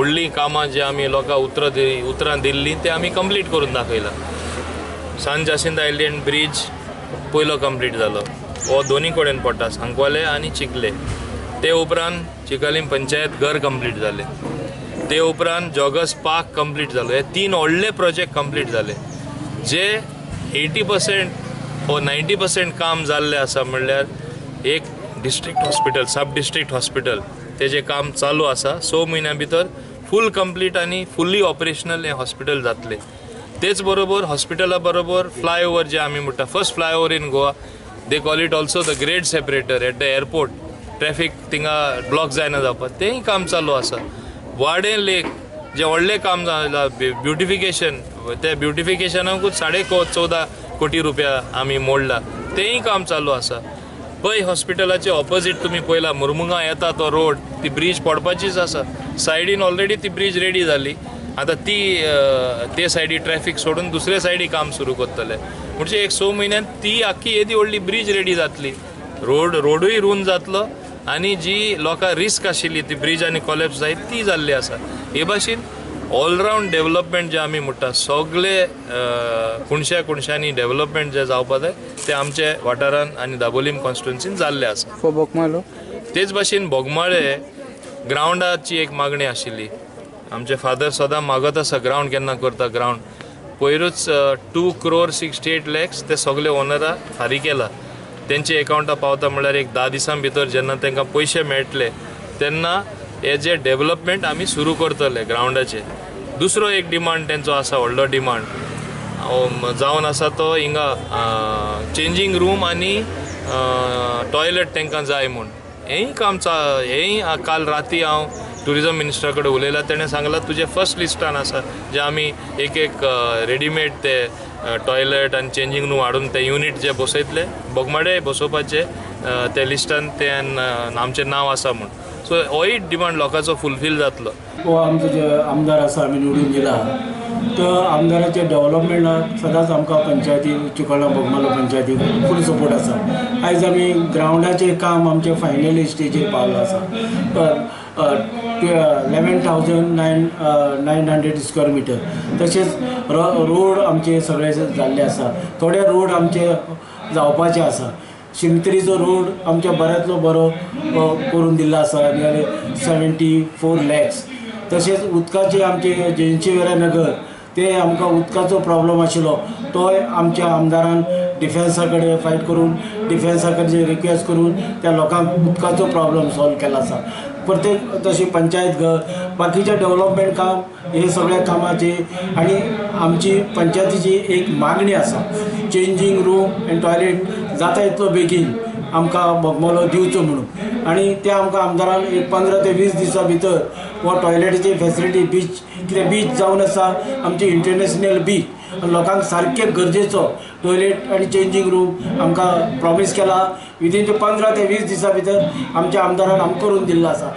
व्हडलीं कामां जी आमी लोकांक उतरां दिल्लीं ते आमी कंप्लीट करून दाखयलां. सान जासिंत आयलँड ब्रीज पयलो कंप्लीट जालो, हो दोनी कडेन पडटा, सांकवाले आनी चिखले. ते उपरांत चिकालीम पंचायत घर कंप्लीट जालें, ते उपरांत जॉगर्स पार्क कंप्लीट जालो. हे 3 व्हडले प्रोजेक्ट कंप्लीट जाले जे 80% वो 90% काम जाल्लें आसा. म्हणल्यार एक district hospital, sub district hospital तेजें काम चालू आसा. 6 म्हयन्यां भितर फूल कंप्लीट आनी फुल्ली ऑपरेशनल हें हॉस्पिटल जातलें. तेच बरोबर हॉस्पिटला बरोबर फ्लायओवर जे आमी म्हणटा, first flyover in Goa, they call it also the grade separator at the airport, traffic थिंगा ब्लॉक जायना जावपाक, तेंय काम चालू आसा. वाडें लेक जें व्हडलें काम जालां ब्युटिफिकेशन, ते ब्युटिफिकेशनाकूच 14.5 कोटी रुपया आमी मोडला, तेंय काम चालू आसा. पै हॉस्पिटलाचे ऑपोजीट तुमी पळयला मुरमुगां येता तो रोड, ती ब्रीज पडपाचीच आसा. सायडीन ऑलरेडी ती ब्रीज रेडी जाली, आतां ती ते सायडी ट्रॅफिक सोडून दुसरे सायडी काम सुरू करतले. म्हणजे एक 6 म्हयन्यांत ती आख्खी येदी व्हडली ब्रीज रेडी जातली, रोडूय रून जातलो आनी जी लोकांक रिस्क आशिल्ली ती ब्रीज आनी कॉलेप्स जायत ती जाल्ली आसा. हे भाशेन ऑलरावंड डेवलपमेंट जे आमी म्हणटा, सगळे खुणश्या खुणश्यांनी डेवलपमेंट जे जावपा जाय ते आमचे वाठारान आनी दाबोलीम कॉन्स्टिट्युन्सीन जाल्लें आसा. बोगमालो तेच भाशेन बोगमाळे ग्रावंडाची एक मागणी आशिल्ली. आमचे फादर सदां मागत आसा ग्रावंड केन्ना करता ग्रावंड. पयरूच 2.68 crore ते सगळे ओनरा फारीक केला. तेंचे एकावंटा पावता म्हणल्यार एक 10 दिसां भितर जेन्ना तांकां पयशे मेळटले तेन्ना हे जे डेवलपमेंट आमी सुरू करतले ग्रावंडाचे. दुसरो एक डिमांड तेंचो आसा, व्हडलो डिमांड जावन आसा तो हिंगा चेंजींग रूम आनी टॉयलेट तांकां जाय म्हूण. हेंय काम हेंय काल राती हांव ट्युरिजम मिनिस्टरा कडेन उलयलां, तेणें सांगलां तुजें फर्स्ट लिस्टान आसा जे आमी एक एक रेडीमेड ते टॉयलेट आनी चेंजींग रूम हाडून ते युनीट जे बसयतले बोगमाडे बसोवपाचे ते लिस्टान ते आमचें नांव आसा म्हूण. सो होय डिमांड लोकांचो फुलफील जातलो. हो आमचो जे आमदार आसा आमी निवडून दिला तो आमदाराच्या डेवलपमेंटाक सदांच आमकां पंचायती चिकोळा बोगमालो पंचायतीक फूल सपोर्ट आसा. आयज आमी ग्रावंडाचें काम आमचें फायनल स्टेजीर पावलां आसा. 11,900 स्क्वेअर मिटर. तशेंच रोड आमचे सगळे जाल्ले आसा, थोडे रोड आमचे जावपाचे आसा. शिमतरीचो रोड आमच्या बऱ्यांतलो बरो करून दिल्लो आसा, नियरली 74 lakhs. तशेंच उदकाचे आमचे जेंचेवेरा नगर ते आमकां उदकाचो प्रॉब्लम आशिल्लो तोय आमच्या आमदारान डिफेन्सा कडेन फायट करून डिफेन्सा कडेन रिक्वेस्ट करून त्या लोकांक उदकाचो प्रॉब्लम सॉल्व केला आसा. प्रत्येक तशी पंचायत घर बाकीचे डेवलपमेंट काम हे सगळ्या कामाचे आनी आमची पंचायतीची एक मागणी आसा चेंजींग रूम आनी टॉयलेट जाता इतलो बेगीन आमकां बोगमालो दिवचो म्हणून. आनी ते आमकां आमदारान एक 15 ते 20 दिसां भितर हो टॉयलेटीची फेसिलिटी बीच कित्याक बीच जावन आसा आमची इंटरनॅशनल बीच, लोकांक सारकें गरजेचो टॉयलेट आनी चेंजींग रूम आमकां प्रॉमीस केला. विदीन 15 ते 20 दिसां भितर आमच्या आमदारान आमकां करून दिल्लो आसा.